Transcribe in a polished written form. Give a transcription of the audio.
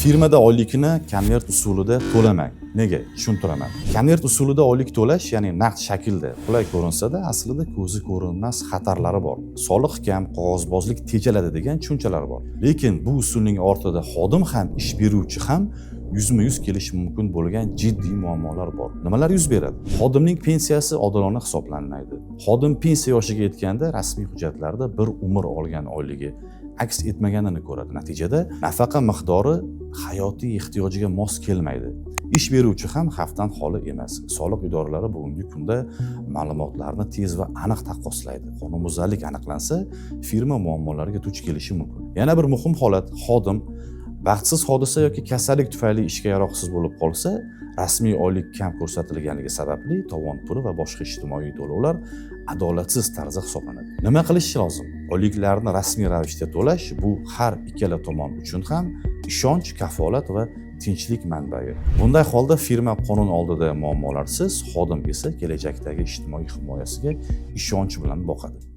Firmada oylikni konvert usulida to'lamang. Nega? Tushuntiraman. Konvert usulida oylik to'lash, ya'ni naqd shaklda qulay ko'rinsa-da, aslida ko'zi ko'rinmas xatarlari bor. Soliq kam, qog'ozbozlik tejaladi degan tushunchalar bor. Lekin bu usulning ortida xodim ham, ish beruvchi ham yuzma-yuz kelishi mumkin bo'lgan jiddiy muammolar bor. Nimalar yuz beradi? Xodimning pensiyasi odilona hisoblanmaydi. Xodim pensiya yoshiga yetganda rasmiy hujjatlarda bir umr olgan oyligi aks etmaganini ko'radi. Natijada nafaqa miqdori hayotiy ehtiyojiga mos kelmaydi. Ish beruvchi ham xavfdan xoli emas. Soliq idoralari bugungi kunda ma'lumotlarni tez va aniq taqqoslaydi. Qonunbuzarlik aniqlansa, firma muammolarga duch kelishi mumkin. Yana bir muhim holat: xodim baxtsiz hodisa yoki kasallik tufayli ishga yaroqsiz bo'lib qolsa, rasmiy oylik kam ko'rsatilganligi sababli tovon puli va boshqa ijtimoiy to'lovlar adolatsiz tarzda hisoblanadi. Nima qilish lozim? Oyliklarni rasmiy ravishda to'lash bu har ikkala tomon uchun ham ishonch, kafolat va tinchlik manbai. Bunday holda firma qonun oldida muammolarsiz, xodim esa kelajakdagi ijtimoiy himoyasiga ishonch bilan boqadi.